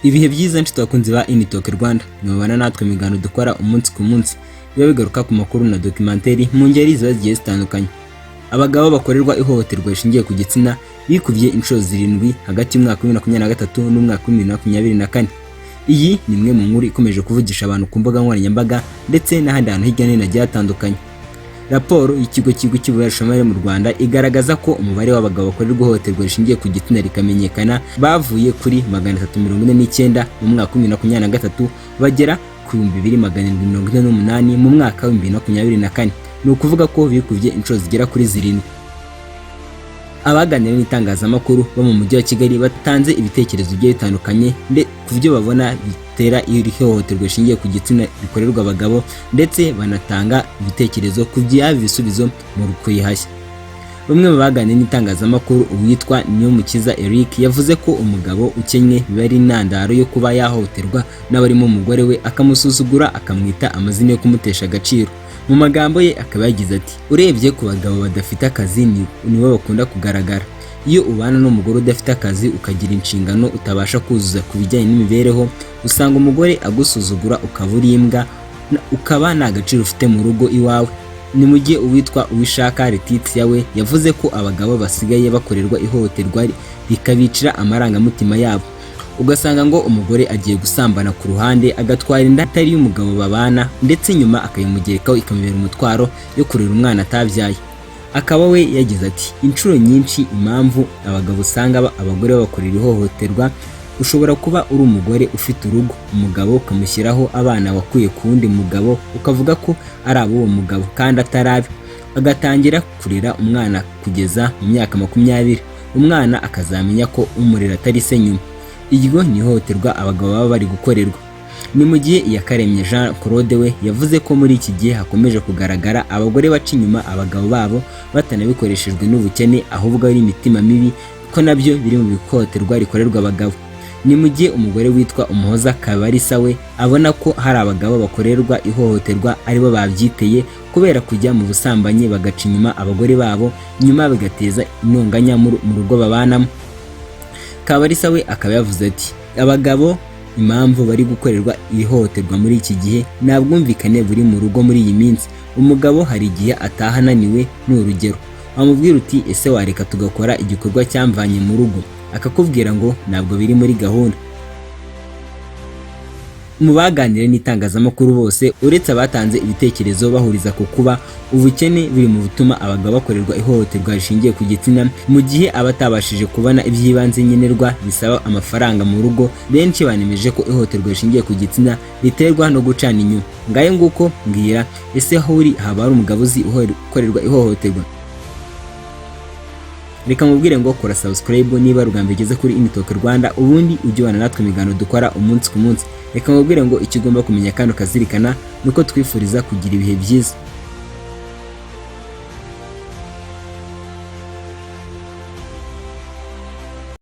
Ibihe byiza, nshuti bakunzi ba Initoke Rwanda, mubana natwe mu biganiro dukora umunsi ku munsi, biba bigaruka ku makuru na documentary mu ngeri ziba zigiye zitandukanye. Abagabo bakorerwa ihohoterwa rishingiye ku gitsina bikubye inshuro 7 hagati y'umwaka wa 2023 n'umwaka wa 2024. Iyi ni imwe mu nkuru ikomeje kuvugisha abantu ku mbuga nkoranyambaga ndetse n'ahandi hantu hirya no hino hagiye hatandukanye. Raporo y'ikigo cy'igihugu cy'ububarurishamibare mu Rwanda igaragaza ko umubare w'abagabo bakorerwa ihohoterwa rishingiye ku gitsina rikamenyekana bavuye kuri 349 mu mwaka wa 2023 bagera ku 2748 mu mwaka wa 2024. Ni ukuvuga ko bikubye inshuro zigera kuri 7. Abaganira n'itangazamakuru bo mu mujyi wa Kigali batanze ibitekerezo bigiye bitandukanye ku byo babona bitera iri hohoterwa rishingiye ku gitsina rikorerwa abagabo, ndetse banatanga ibitekerezo ku byaba ibisubizo mu kuyihashya. Bamwe mu baganiriye n'itangazamakuru, uwitwa Niyomukiza Eric yavuze ko umugabo ukennye biba ari intandaro yo kuba yahohoterwa n'abarimo umugore we, akamusuzugura, akamwita amazina yo kumutesha agaciro. Mu magambo ye akaba yagize ati: "Urebye ku bagabo badafite akazi nibo bakunda kugaragara. Iyo ubana n'umugore udafite akazi, ukagira inshingano utabasha kuzuza ku bijyanye n'imibereho, usanga umugore agusuzugura, ukaba uri imbwa, ukaba nta gaciro ufite mu rugo iwawe." Ni mu gihe uwitwa Uwishaka Letitia we yavuze ko abagabo basigaye bakorerwa ihohoterwa rikabicira amarangamutima yabo, ugasanga ngo umugore agiye gusambana ku ruhande, agatwara inda itari y'umugabo babana, ndetse nyuma akayimugerekaho ikamubera umutwaro yo kurera umwana atabyaye. Akaba we yagize ati: "Inshuro nyinshi impamvu abagabo usanga abagore babakorera ihohoterwa, ushobora kuba uri umugore ufite urugo, umugabo ukamushyiraho abana wakuye ku wundi mugabo, ukavuga ko ari ab'uwo mugabo kandi atari abe, agatangira kurera umwana kugeza mu myaka 20, umwana akazamenya ko umurera atari se nyuma. Iryo ni ihohoterwa abagabo baba bari gukorerwa." Ni mu gihe Iyakaremye Jean Claude we yavuze ko muri iki gihe hakomeje kugaragara abagore baca inyuma abagabo babo batanabikoreshejwe n'ubukene, ahubwo ari imitima mibi, ko nabyo biri mu ihohoterwa rikorerwa abagabo. Ni mu gihe umugore witwa Umuhoza Kabarisa we abona ko hari abagabo bakorerwa ihohoterwa aribo babyiteye kubera kujya mu busambanyi, bagaca inyuma abagore babo, nyuma bigateza intonganya mu rugo babanamo. Kabarisa we akaba yavuze ati: "Abagabo impamvu bari gukorerwa ihohoterwa muri iki gihe, nta bwumvikane buri mu rugo muri iyi minsi. Umugabo hari igihe ataha ananiwe, ni urugero, wamubwira uti 'Ese wareka tugakora igikorwa cyamvanye mu rugo?' akakubwira ngo ntabwo biri muri gahunda." Mu baganiriye n'itangazamakuru bose, uretse abatanze ibitekerezo bahuriza ku kuba ubukene biri mu bituma abagabo bakorerwa ihohoterwa rishingiye ku gitsina, mu gihe abatabashije kubona iby'ibanze nkenerwa bisaba amafaranga mu rugo, benshi banemeje ko ihohoterwa rishingiye ku gitsina riterwa no gucana inyuma. Ngayo nguko. Mbwira, ese aho uri haba hari umugabo uzi ukorerwa ihohoterwa? Reka mubwire ngo kora subscribe niba rugamba igeze kuri Initoke Rwanda, ubundi ujye ubana natwe ibiganiro dukora umunsi ku munsi. Reka mubwire ngo icyo ugomba kumenya kandi ukazirikana ni uko twifuriza kugira ibihe byiza.